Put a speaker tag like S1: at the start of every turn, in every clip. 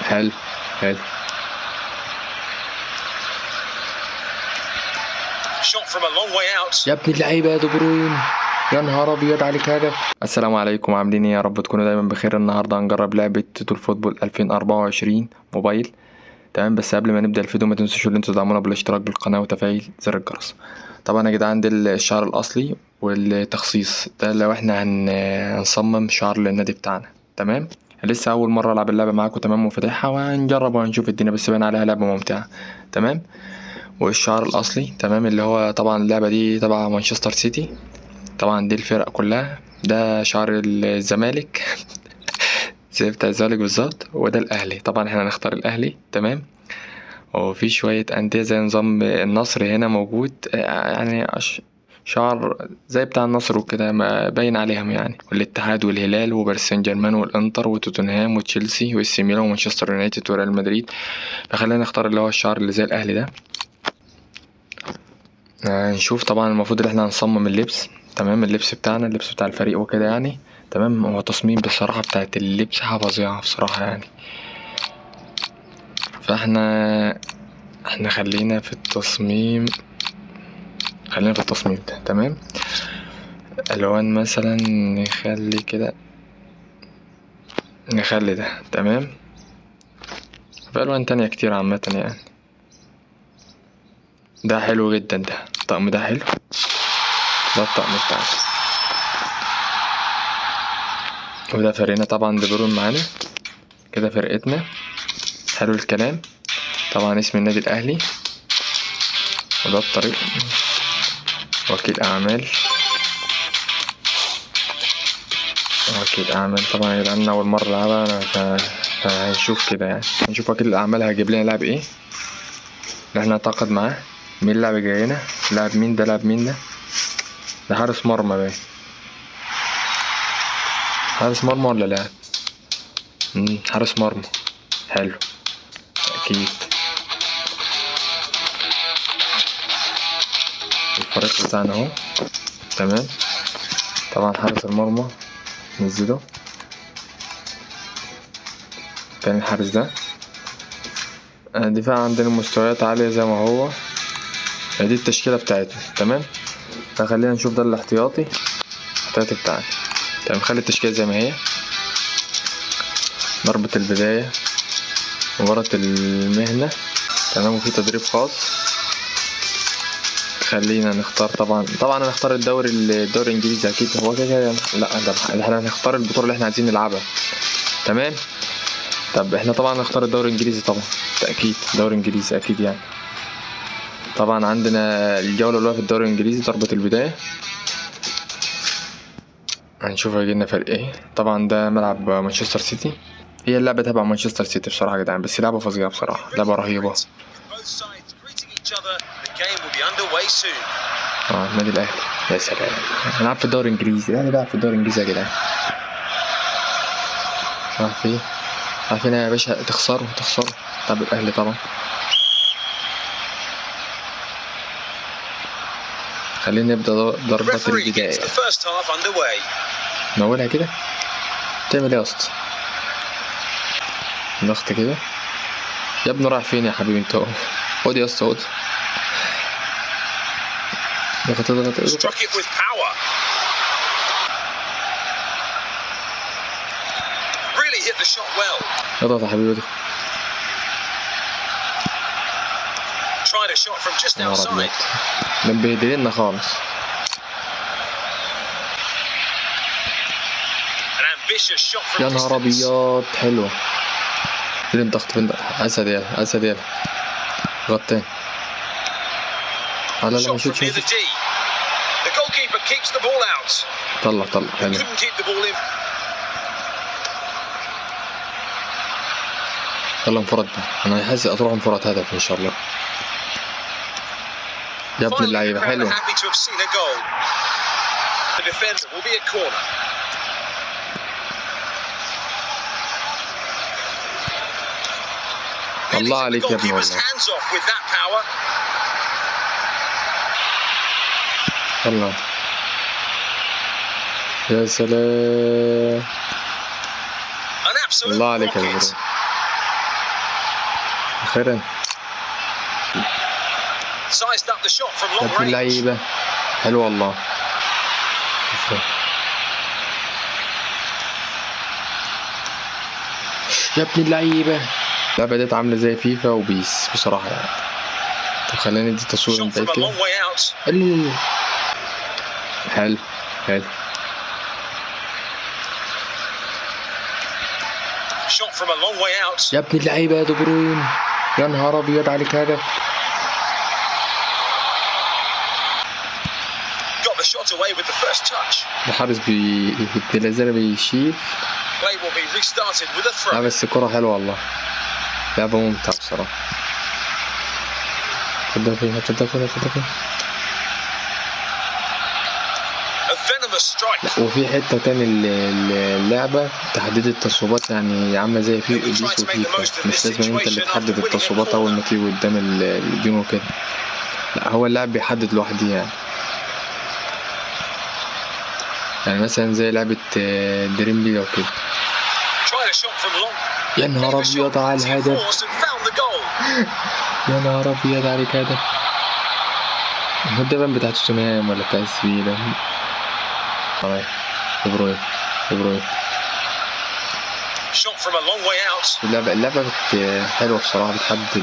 S1: حلو حلو. يا ابن اللعيبة يا دي بروين، يا نهار ابيض عليك هدف. السلام عليكم، عاملين ايه؟ يا رب تكونوا دايما بخير. النهارده هنجرب لعبه Total Football 2024 موبايل. تمام، بس قبل ما نبدا الفيديو ما تنسوش ان انتوا تدعمونا بالاشتراك بالقناة وتفعيل زر الجرس. طبعا يا جدعان ده الشعار الاصلي والتخصيص ده لو احنا هنصمم شعار للنادي بتاعنا. تمام، لسه اول مرة العب اللعبة معاكم، تمام، وفاتحها وهنجرب وهنشوف الدنيا، بس باين عليها لعبه ممتعة. تمام، والشعار الاصلي، تمام، اللي هو طبعا اللعبة دي تبع مانشستر سيتي، طبعا دي الفرق كلها. ده شعار الزمالك زي بتاع الزمالك بالظبط، وده الاهلي، طبعا احنا هنختار الاهلي. تمام، وفي شوية اندية زي نظام النصر هنا موجود، يعني شعار زي بتاع النصر وكده، ما باين عليهم يعني، والاتحاد والهلال وباريس سان جيرمان والانتر وتوتنهام وتشيلسي والسي ميلان ومانشستر يونايتد وريال مدريد. فخلينا نختار اللي هو الشعار اللي زي الاهلي ده. نشوف طبعا المفروض ان احنا هنصمم اللبس، تمام، اللبس بتاعنا، اللبس بتاع الفريق وكده يعني. تمام، هو تصميم بصراحة بتاعت اللبس حاجة فظيعة بصراحة يعني. فاحنا خلينا في التصميم، خلينا في التصميم ده. تمام، الوان مثلا نخلي كده، نخلي ده. تمام، في الوان تانية كتير عامة يعني. ده حلو جدا، ده الطقم ده حلو، ده الطقم بتاعنا. وده فريقنا طبعا، دي بروين معانا كده فرقتنا. حلو الكلام. طبعا اسم النادي الاهلي، وده الطريق، وكيل اعمال، وكيل اعمال. طبعا يا جدعان اول مرة العبها انا، فهنشوف كده يعني، هنشوف وكيل الاعمال هيجيب لنا لاعب ايه اللي احنا نتعاقد معاه. مين اللاعب جاي هنا؟ لاعب مين ده؟ لاعب مين ده؟ ده حارس مرمى باين، حارس مرمى ولا لاعب؟ حارس مرمى. حلو، اكيد الفريق بتاعنا اهو. تمام، طبعا حارس المرمى نزله تاني، الحارس ده. دفاع عندنا مستويات عالية زي ما هو. دي التشكيلة بتاعتنا. تمام، فخلينا نشوف ده الاحتياطي، الاحتياطي بتاعنا. تمام، خلي التشكيلة زي ما هي. ضربة البداية، مباراة المهنة. تمام، وفي تدريب خاص. خلينا نختار طبعا هنختار الدوري الانجليزي اكيد، هو كده كده. لا ده احنا هنختار البطولة اللي احنا عايزين نلعبها. تمام، طب احنا طبعا هنختار الدوري الانجليزي، طبعا تأكيد دوري انجليزي اكيد يعني. طبعا عندنا الجولة الأولى في الدوري الانجليزي، ضربة البداية، هنشوف هيجيلنا فرق ايه. طبعا ده ملعب مانشستر سيتي، هي اللعبة تبع مانشستر سيتي بصراحة يا جدعان، بس لعبة فظيعة بصراحة، لعبة رهيبة. النادي الأهلي، يا سلام، هنلعب في الدوري الإنجليزي، الأهلي بيلعب في الدوري الإنجليزي يا جدعان. راح فين؟ راح فين يا باشا؟ تخسروا تخسروا. طب الأهلي طبعا. خلينا نبدأ ضربة البداية. نولها كده. تعمل ايه يا اسطى؟ ضغط كده يا ابني. رايح فين يا حبيبي انت؟ خد يا اسطى، خد. اضغط اضغط اضغط. اضغط يا حبيبي، اضغط. يا نهار ابيض، ده مبهدلنا خالص. يا نهار ابيض، حلوة. فين الضغط؟ فين الضغط؟ اسد يلا، اسد يلا، غطي تاني. لا لا، ما شوت. طلع طلع، حلو. يلا انفرد ده، انا حاسس اروح انفرد هدف ان شاء الله. يا ابن اللعيبة، حلو. الله عليك يا ابني والله. الله، يا سلام، الله عليك يا ابني. اخيرا. يا ابن اللعيبة حلو والله. يا ابن اللعيبة اللعبة ديت عامله زي فيفا وبيس بصراحة يعني. طب خلينا ندي تصوير من بعيد كده. حلو حلو. يا ابن اللعيبة يا دي بروين، يا نهار ابيض عليك هدف. الحارس ابن الازرق بيشيل. لا بس الكرة حلوة والله، لعبة ممتعة بصراحة. تبدأ فين تبدأ فين تبدأ فين. لا وفي حتة تاني اللعبة تحديد التصويبات، يعني عاملة زي في بيس وفيفا، مش لازم انت اللي تحدد التصويبات أول ما تيجي قدام الجون وكده، لا هو اللاعب بيحدد لوحده يعني. يعني مثلا زي لعبة دريم ليج وكده. يا نهار أبيض على الهدف، يا نهار أبيض عليك هدف. المفروض ده بتاع توتنهام ولا بتاع السي ده. طيب دي بروين دي بروين. اللعبة حلوة بصراحة، بتحدد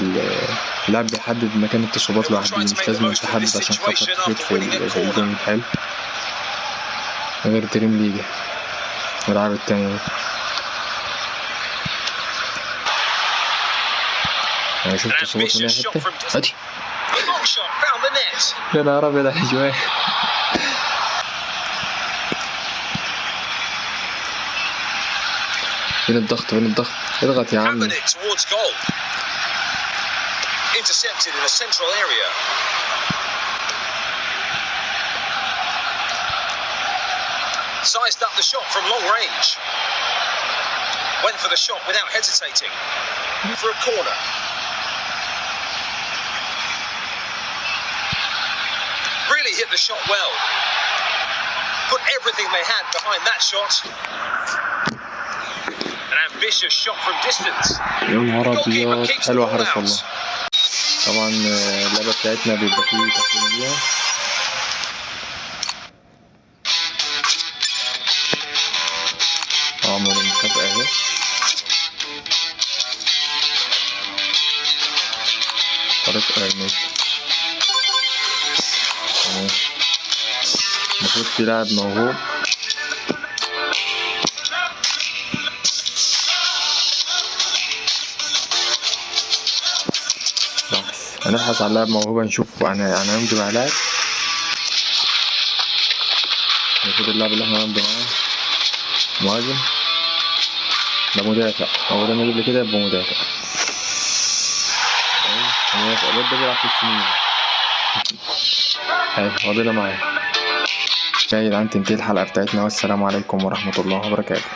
S1: اللاعب بيحدد مكان التصويبات لوحده، مش لازم تحدد عشان خاطر تشوط في الجون. حلو غير دريم ليجا والألعاب التانية دي. أنا شفت تصويبات من أي حتة. أدي يا نهار أبيض على شوية. فين الضغط فين الضغط؟ اضغط يا عم.
S2: Sized up the shot from long range. Went for the shot without hesitating. For a corner. Really hit the shot well. Put everything they had behind that shot. An ambitious shot from distance.
S1: يا نهار أبيض، حلوة حارس والله. طبعا اللعبة بتاعتنا بيبقى فيه تقييم ليها. عمل المكافأة اهي. طريق الميت. تمام. المفروض في لاعب موهوب. بحث، هنبحث على لاعب موهوب، هنشوف هنمضي مع لاعب. المفروض اللاعب اللي احنا هنمضي معاه مهاجم، ده مدافع، هو ده ما يجيب لي كده يبقى مدافع. مدافع الواد ده بيلعب في السنين. حلو فاضلة معايا. يا جدعان تنتهي الحلقة بتاعتنا، والسلام عليكم ورحمة الله وبركاته.